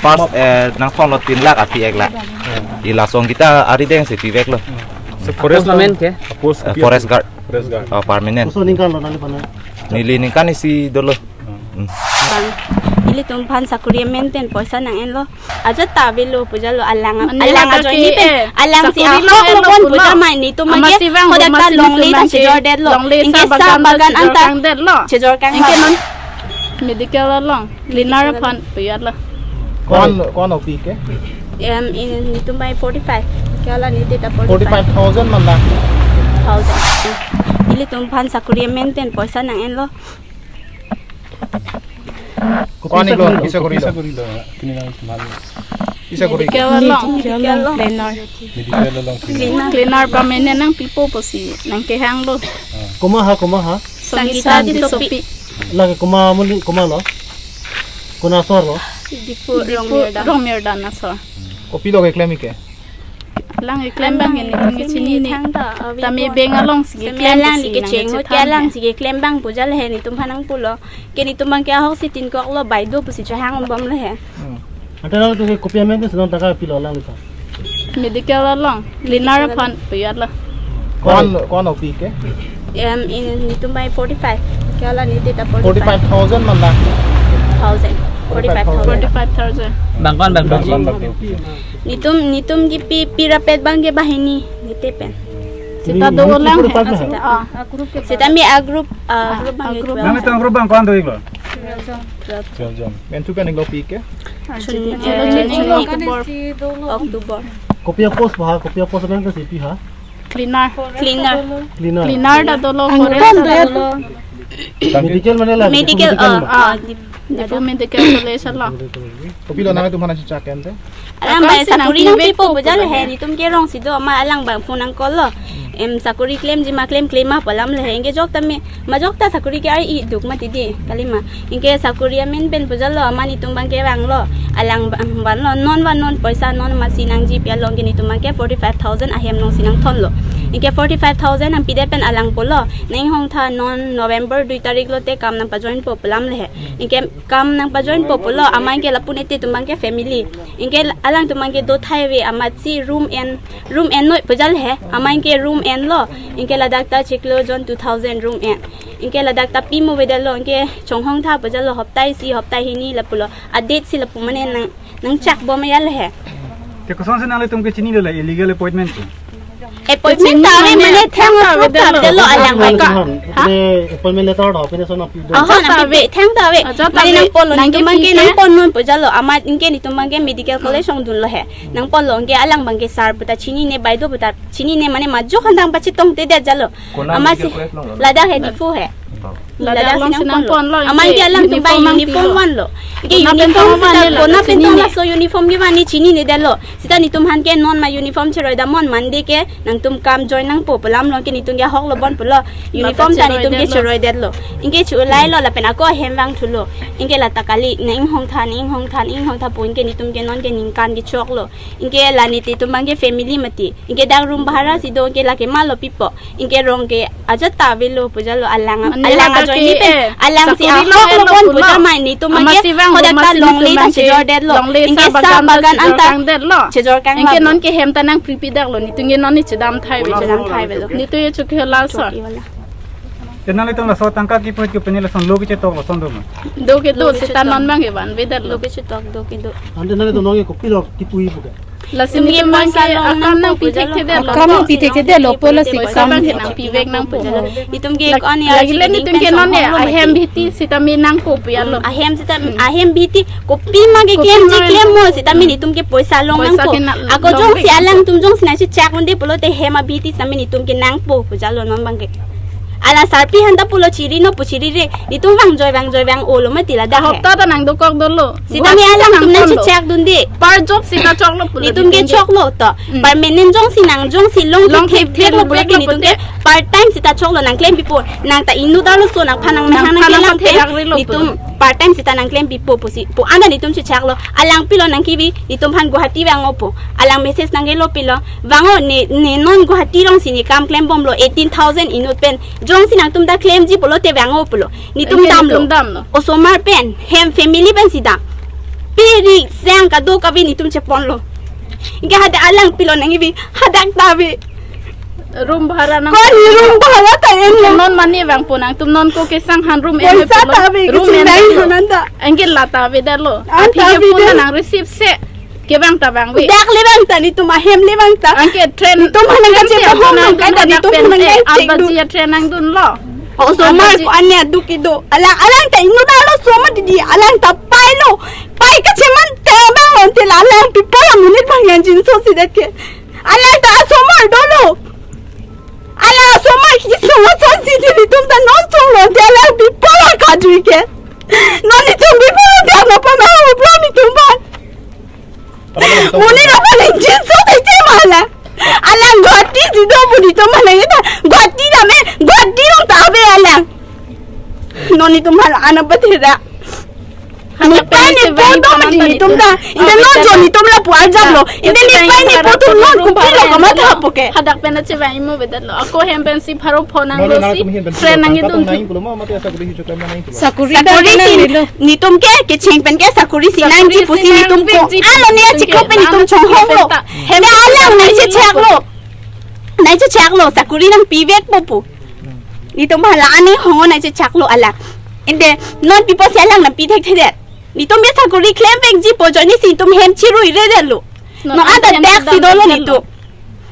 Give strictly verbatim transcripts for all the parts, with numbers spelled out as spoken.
First, eh, nangthon lo tin lakh aphi ek lakh. Ila song kita arideng si pivek lo. So, forest Post man ke? Post Eh, forest guard. Forest guard. Oh, permanent. Koson ningkan lo nangli pano? Neli ningkan isi dolo. Hmm. Bang, ilitum aphan sakuri amen pen poisa nang-en lo. Ajat ta avelo puja lo alang, Mane alang lata ajoine ke, pen, eh, alang si sakuri ahok lo lo bon pulo. Puja ma nelitum Ama age, si vang hodak ma ta si longle nelitum ta ke, chejor det lo. Longle ingke sa sa bagan ta bagan chejor anta kang det lo. Chejor kang Ingke ba. Non medical along, cleaner aphan puyat lo. Kon, kon opi ke? Em, in, nelitum bai forty-five. Kala neli ta forty-five. Forty-five thousand man la? Thousand. Ilitum aphan sakuri amen pen poisa nang-en lo. Kopi Koni sa lo, kori lo? Pisa kori lo? Pisa kori lo? Kini nang teman. Pisa kori lo? Medical along. Medical along. Medical along sini. Cleaner. Cleaner permanent nangpipo pusi nangkehang lo. Komat ha, komat ha? Sangita Tissopi. Lake komat amonit, komat lo? Konat asor lo? Diphu Diphu Rongmirdan. Rongmirdan asor. Kopilo keklem ke? Lang keklem abang ke nelitum ke chinine. Thangta, avi Tame pon. Bank along si Semi keklem alang pusi neli nang kecheng ho, kechethan alang he. Si keklem abang puja le he, nelitum aphan nangpulo. Ke nelitum abang ke ahok si tin kok lo, bai do pusi chehang bom le he. Hmm. Ante nangtum ke kopi amen pen si non tangka pilo alang le sa? Medical along, cleaner Medical aphan puyat lo. Kon, kon opi ke? Em, in, nelitum bai forty-five. Kala neli ta forty-five. Forty-five thousand man la? Thousand. Forty-five thousand. Forty-five thousand. Bang kon, bang kon. Bang kon, bang kon. Nelitum, nelitum ke pi, pi rapet abang ke banghini, neli te pen. Seta Ini, do ini ulang he. Forty-five na? Seta, ah. Seta mi a group, ah, Ah, group abang a ke group. Twelve. Nangtum group bang kon do-ik lo? Twelve jon. Twelve jon. Mentu pen inglo pi ke? Chun, Chun, eh, Chun, October. October. Kopi a post ba, kopi a post nangkasi pi ha? Cleaner. Cleaner. Cleaner. Cleaner ta dolo, Ang forest ta dolo. Medical mane la, Medical, medical ah, ma? Ah, di, Diphu Medical College lo. Kopilo nangtum aphan chechak ente? Alang Akam bai si sakuri nangpipo nangpipo puja le he, pulo he. Nelitum ke rong si do ma alang abang phone nang call lo. Em, sakuri klemji ma klem, klem ma pu alam le he. Ingke jok tame, majok ta sakuri ke ari iduk mati di, kalima. Ingke sakuri amen pen puja lo, amat nelitum abang ke vanglo. Alang abang van lo, non van non poisa non amat si nangji pi along ke nelitum abang ke forty-five thousand ahem along si nangthon lo. Ingke forty-five thousand nangpidet pen alang pulo, nang-inghong tha non November dui tarik lote kam nangpajoin po pu alam le he. Ingke kam nangpajoin po pulo, amat ingke lapu nelitum abang ke family. Ingke alangtum abang ke do thai ave amat si room en, room en noi puja le he, amat ingke room en lo. Ingke ladak ta chiklo jon two thousand room en. Ingke ladak ta pi mo ave det lo, ingke chonghong tha puja lo, hopta isi, hopta hini lapulo. A date si lapu mane nang, nangchak bom ya le he. Te koson si nanglitum ke chinilo la illegal appointment ke? Appointment ta ave, mane thang ta ave det lo, alang bai ka. Ha? Appointment letter do, appointment son api do. Aha, Ajat ta ave. Thang ta ave. Ajat ta ave. Mane nangpon lo, nelitum abang ke nangpon non puja lo, amat ingke nelitum abang ke medical college ongdun lo he. Nangpon lo, ingke alang abang ke sir puta chinine, bai do puta chinine, mane majok han tang pachetong te det jalo. Kona amat medical si college along lo? Ladak he, Diphu he. Oh. Ladak along si nangpon lo. Amat ingke alangtum abang uniform nangpilo. Uniform van lo. Ingke uniform seta kona pen tong laso uniform ke van ne chinine det lo. Seta nelitum aphan ke non ma uniform cheroi dam non, Monday ke nangtum kam join nangpo pu alam lo, ingke nelitum ke ahok lo bon pulo. Uniform ta nelitum ke cheroi det lo. Ingke chu lai lo lapen ako ahem vangthulo. Ingke lata kali nang-inghong tha, nang-inghong tha, nang-inghong tha pu ingke nelitum ke non ke ningkan kechok lo. Ingke la nelitum abang ke family mati. Ingke dak room bahara si do, ingke lake ma lo pipo. Ingke rong ke ajat ta avelo puja lo alang, Mane alang lata ajoine ke, pen, eh, alang si sakuri ahok lo lo bon pulo. Puja ma nelitum Ama abang ke si vang hodak ma ta si longle nelitum ta abang ke chejor det lo. Longle ingke sa sa bagan ta bagan chejor anta kang det lo. Chejor kang Ingke lo. Non ke hem ta nangpri pi dak lo, nelitum ke non ne chedam thai ve. Chedam thai ve lo. Nelitum ye chokche la so. Chokche wala. Te nanglitum laso tangka kipu ke pini lason lo kechetok lason do ma? Do ke do, Lo seta kechetok. Non abang ke van ave det lo. Lo kechetok, do ke do. Ante nanglitum non ke kopilo kipu-i pu ke? Lasi nelitum abang ke akam nangpi thekthe det lo. Akam nangpi thekthe det lo, po lasi poisa kam abang ke nangpivek nangpo. Nelitum ke lagi le nelitum ke non ne ahem abhiti sitame nangpo pu ya lo. Ahem sita, ahem abhiti kopi ma ke klemji klem mo, sitame nelitum ke poisa long nangpo. Ako jongsi alangtum jongsi nangchechak unde pulote hem abhiti sitame nelitum ke nangpo puja lo non abang ke. Ala sarpi han ta pulo chiri no pu chirire. Nelitum vangjoi vangjoi vang-o lo mati ladak he. Hopta ta nangdokok dolo. Sitame alangtum nangchechak dunde. Part job sita choklo pulo. Nelitum ke choklo to. Permanent jongsi nang jongsi long thekthe lo pulote nelitum ke part time sita choklo, nangklem pipo. Nang ta inut arloso nangphan nangmahang nangphan nangkelang pen nangphan therak rilo nelitum pulo. Part time sita nangklem pipo pusi. Pu anta nelitum chechak lo. Alang pilo nangkevi, nelitum aphan Guwahati vang-o pu. Alang message nangkelo pilo. Vang-o ne, ne non Guwahati alongsi ne kam klem bomlo eighteen thousand inut pen. Jongsi nangtum ta klemji pulote vang-o pulo. Nelitum damlo. Nelitum damlo. Osomar pen, hem family pensi dam. Piri sang kado kave netum cheponlo. Anke hadak alang pilo nangkebi, hadak ta ave. Room bhara nang. Ko room bhara ta enlo. Non mane vangpo nangtum, non ko kesang han room en. Poisa ta ave, room kecheng en dai lo. Hanan ta. Anke la ta ave dalo. An ta ave dalo. Aphi ke phone nang receive se. Kevang ta vangve. Dak le vang ta, netum ahem le vang ta. Anke train. Netum hanang train kache se pahong nang, nang ta, netum pen hanang te, kache abaji dun. Ya train nangdunlo. Osomar abaji. Ko ane aduk kedo. Alang, alang ta inut alo osomar didi. Alang ta pailo. Pai kacheman te abang onte la alang people amonit bang nangchinso si det ke. Alang ta osomar dolo. Alang osomar kechesong ason si didi, netum ta non songlo te alang people akajui ke. Non netum people te ano pama uplo netum ban. Monit aphan nangchinso te che ma alang. Alang Guwahati si do pu netum aphan nang-ita. Guwahati ta me, Guwahati along ta ave alang. Non netum aphan ana patera. Nepei nepo do mati netum ta. Inde non jo netum lapu arjaplo. Inde nepei nepo atum non kopilo kamathapo ke. Hadak pen chevang imo vedetlo. Ako hem pen si pharo phone nanglo si. Train nangkedun thu. Sakuri sakuri si nang nilo. Netum ke, kecheng pen ke sakuri si nang ji pusi netum ko. Alo ne achiklo pen netum chonghonglo. Hem alang nangchechaklo. Nangchechaklo, sakuri nangpivekpo pu. Netum hala ani hongo nangchechaklo alang. Inde non pipo si alang nangpi thekthedet. Netum ke sakuri klem vekji pu ajoine si netum hem chirui redetlo. Non anta tax si dolo netum.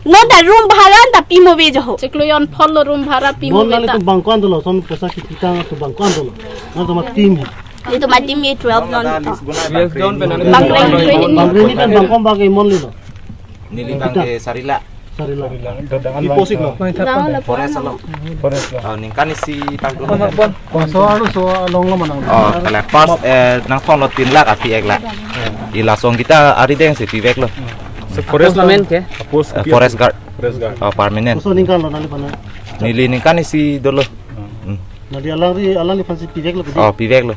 Non ta room bhara anta pimo ve jo ho. Chiklo jon phonlo room bhara pimo ve ta. Non nangtum bang ko-an dolo, son poisa kiti tang tu bang ko-an dolo. Non tuma team he. Netum ateam ke twelve non. Twelve jon pen. Bang reng reng. Bang reng ni pen bang ko-an bang ke mon lilo. Neli bang ke sarila. Sarila. Ipo sik lo. Forest along. Forest along. Oh, ningkan isi tang dulu. Laso arloso along lo manang. Oh, kala first, eh, nangthonglo tin lakh aphi ek lakh. Ila song kita arideng si piveklo. So forest lamen ke? Post. Eh, forest guard. Forest guard. Oh, permanent. Koson ningkan lo nangliphan? Neli ningkan isi dolo. Hmm. Neli alangri, alangliphan si piveklo kedi? Oh, piveklo.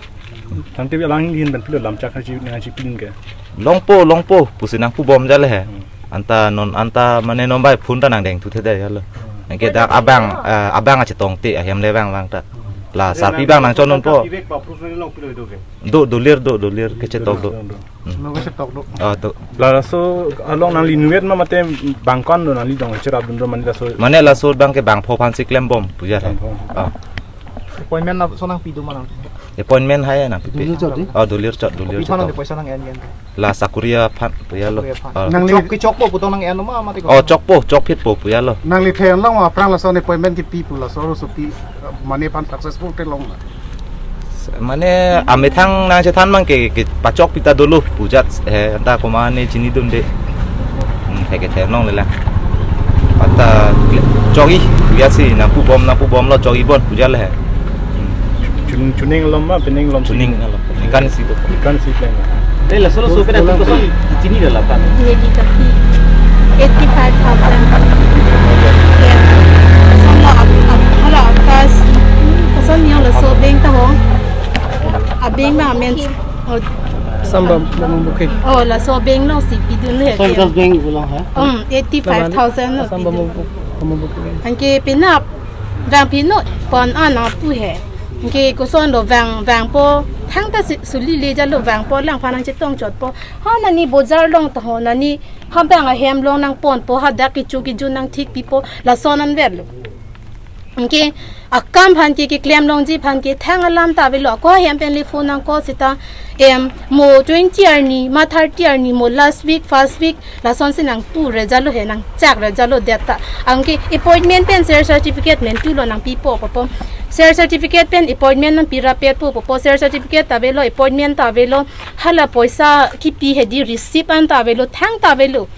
Tangte alang hin pen pilo lamchak hachi, nangchipin ke? Longpo, longpo, pusi nangpubom jale he. Hmm. Anta non, anta mane non bai phone ta nangdeng thu theda jalo. Hmm. Anke dak abang, eh, abang achetong te, ahem le vang vang ta. Hmm. La sarpi bang nangchonunpo. Pivek pa proof nangli long pilo do ke? Do, dolir, do, dolir, kechetok do. Dolir, do. Hmm. Nangkechetok do. Ah, do. Laso along nangli nuet ma mate bang ko-an do nangli dong cherap dun do mane laso. Mane laso bang ke bang pho aphan si klembom pu ja he. Bang pho. Ah. Appointment laso nangpi do manang? Appointment hai nangpipe. Dolir chot di? Oh, dolir chot, dolir chot. Kopi aphan nang poisa nang-en-en? La sakuri aphan pu jalo. Sakuri aphan. Ah. Nangli chok, kechokpo putong nang-en ma mati ko? Oh, chokpo, chokphitpo pu jalo. Nangli the-en long aphrang laso appointment kepi pu laso arloso pi mane aphan successful te long na? Mane amethang nangchethan mang ke, kepachokpi ta dolo pu jat he, anta komatne chinidunde. Hmm, he kethe long le la. Anta chokji pu jat si nangpubom, nangpubomlo chokji bon pu jat le he. Hmm. Chun-, chuning lom ma, pening lom? Chuning lom. Ningkan isi do. Ningkan isi plan. Eh, laso laso pen atum koson chini la lapan? Neli kapi eighty five thousand. Ya. Koson lo ap-, ap-, hala atas. Koson yang laso bank ta ho. A bank ma amen. Oh. Assam Bamboo Booking. Oh, laso bank lo si pidun le. Central Bank pulo ha? Um, eighty five thousand lo Assam pidun. Bamboo Book-, Bamboo Booking. Anke penap vangpinot pon ana pu he. Anke koson lo vang, vangpo, thangta si, suli le jalo vangpo, alangphan nangchetong chotpo. Ha nani bojar along ta ho, nani hambang ahem along nangponpo, hadak kecho kejun nangthikpipo, lason anverlo. Anke akam aphan ke, keklem longji aphan ke thang alam ta avelo, ako ahem pen le phone nang-call seta, em, mo twenty arni, ma thirty arni, mo last week, first week, lason si nangpu re jalo he, nangchak re jalo det ta. Anke appointment pen share certificate men tulo nangpipo, popo. Share certificate pen appointment nangpi rapetpo, popo. Share certificate ta avelo, appointment ta avelo, hala poisa kipi hedi receipt an ta avelo, thang ta avelo.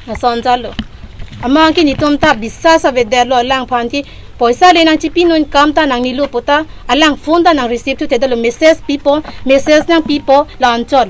Lason jalo. Amat ke netum ta biswas avedetlo, alangphan ke poisa le nangchipinun kam ta nangnilo pu ta, alang phone ta nang receive thuthedetlo, message pipo, message nangpipo, la-anchot.